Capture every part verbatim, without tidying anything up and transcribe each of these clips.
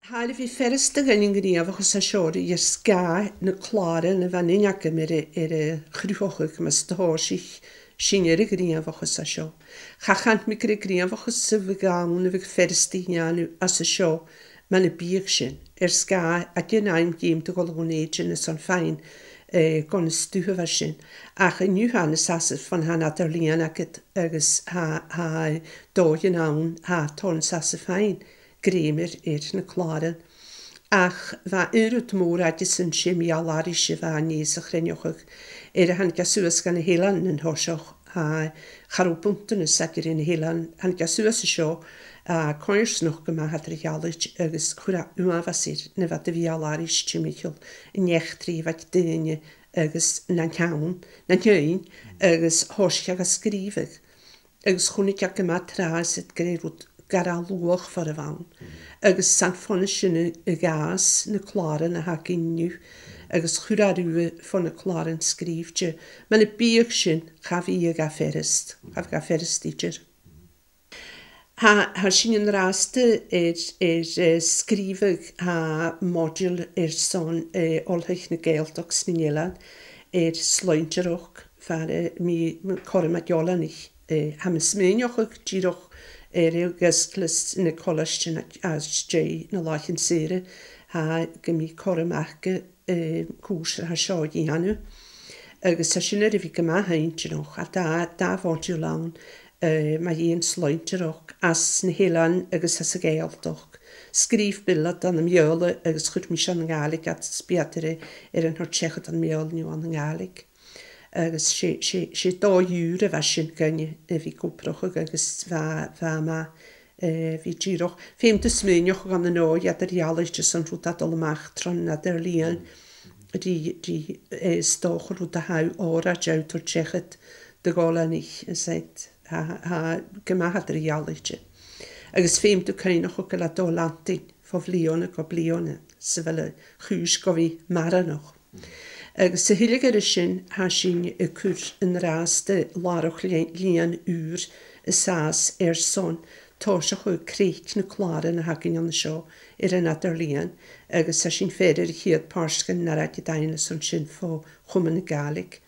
Tha e air a bhith furasta dhuinn an gnìomhachas a tha seo a ràdh air sgàth na clàran a bha an aithne agam air, air a chruthachadh mus do thòisich sinn air a' ghnìomhachas a tha seo. Cha chanainn-sa gur e gnìomhachas a bhiodh ann a bhiodh furasta a dhèanamh às a seo mura biodh sin, air sgàth a' dèanamh ceum de dhol a Dhùn Èideann is an fhaighinn, eh, gun stuth a bha sin. Ach an-diugh tha e nas fhasa fon tha an eadar-lìon agad agus tha, tha dòighean ann, tha, tha e nas fhasa faighinn grèim air, air na clàran. Ach bha aon rud mòr aige-san, 's e meal-aithris a bha an dèidh a chruinneachadh, air a thàinig e suas gu na h-eileanan an toiseach, tha, cha robh buntanas aige ri na h-eileanan, thàinig e suas an seo, a, coimhearsnachd gu math eadar-dhealaichte agus chuir e uabhas air na bha de mheal-aithris timcheall an eachdraidh a bh' aig daoine agus nan ceann, nan ceann, agus thòisich e ga sgrìobhadh. Agus chunnaic e gu math tràth 's e gur e rud gu math luachmhor a bh' ann. Agus 's ann bhon a sin a, a dh'fhàs na clàran a th' againn an-diugh, agus chuir e riutha fo na clàran sgrìobhte. Mura biodh sin, cha bhiodh e furasta, cha bhiodh e furasta idir. Tha, tha sinn an-dràsta air, air, eh, sgrìobhadh, tha module airson, eh, Oilthigh na Gàidhealtachd 's nan Eilean, air sloinntearachd, far, eh, mi, mi cothrom aig oileanaich, eh, tha mi a' smaoineachadh dìreach air a' gheasglas na colaiste na, às dèidh na làithean-saora, tha gu mì-chothrom aca, eh, cùrsa a tha seo a dhèanamh. Agus tha sin air a bhith gu math inntinneach, tha dà, dà mhodule ann, eh, mu dheidhinn sloinntearachd às na h-eileanan agus às a' Ghàidhealtachd. Sgrìobh Bill iad ann am Beurla agus chuir mise ann an Gàidhlig iad, 's bidh iad air, air an toirt seachad ann am Beurla no ann an Gàidhlig. Agus 's e, 's e, 's e dòigh ùr a bha sin dhuinne a bhith ag obrachadh agus bha, bha e math, eh, bhith dìreach. Feumaidh tu smaoineachadh ann an dòigh eadar-dhealaichte 's an rud a' dol a-mach tron eadar-lìon. Ri, ri, eh, 's dòcha rud a tha òraid a tha thu a' toirt seachad do dh'oileanaich, is e, tha, tha gu math eadar-dhealaichte. Agus feumaidh tu cuimhneachadh gu bheil e a' dol leantainn bho bhliadhna gu bliadhna, 's a bheil a' chùis gu bhith maireannach. Agus a thuilleadh air sin, tha sinn a' cur an-dràsta làrach-lì-, lìon ùr a-staigh airson tòiseachadh a' creic na clàran a th' againn an seo air an eadar-lìon, agus tha sinn a' faireachdainn a' chiad pàirt dhen airgead a th' ann an sin bho Chomunn na Gàidhlig.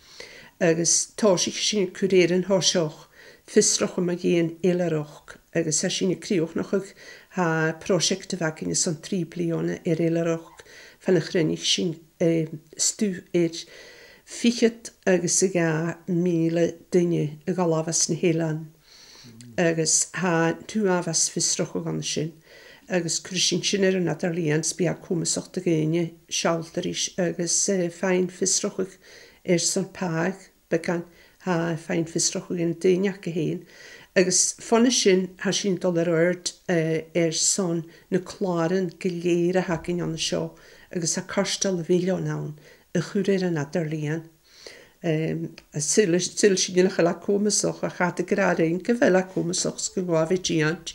Agus tòisichidh sinn a' cur air an toiseach fiosrachadh mu dheidhinn eilthireachd, agus tha sinn a' crìochnachadh, tha pròiseact a bh' againn airson trì bliadhna air eilthireachd, far na chruinnich sinn, eh, stuth air fichead agus a dhà mìle duine a dh'fhalbh às na h-eileanan. Agus tha uabhas fiosrachadh ann an sin. Agus cuiridh sinn sin air an eadar-lìon, 's bidh e comasach do dhaoine sealltainn ris agus, eh, faighinn fiosrachadh airson pàigheadh beagan, tha, faighinn fiosrachadh dha na daoine aca fhèin. Agus bhon a sin, tha sinn a' dol air adhart, eh, airson na clàran gu lèir a th' againn an seo, agus tha cairteal millean ann a chur air an eadar-lìon. Em, a saoil, saoil sinn nach eil e comasach, ach tha iad ag ràdh rinn gu bheil e comasach 's gu bheil e a' dèanamh,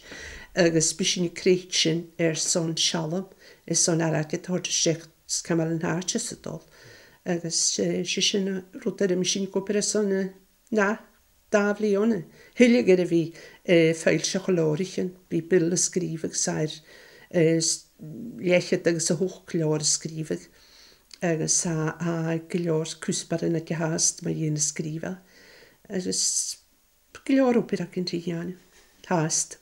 agus bidh sinn a' creic sin airson sealladh, airson airgead a thoirt a-steach 's ciamar a tha an t-àite sa dol. Agus, eh, 's e sin an rud a bhios sinn ag obair airson, eh, na, dà bhliadhna. A thuilleadh air a bhith, eh, foillseachadh leabhraichean, bidh Bill a' sgrìobhadh 's e air, eh, s-, leth-cheud agus a h-ochd leabhar a sgrìobhadh. Agus tha, tha gu leòr cuspairean aige fhathast mu dheidhinn a sgrìobhadh. Agus gu leòr obair againn ri dhèanamh fhathast.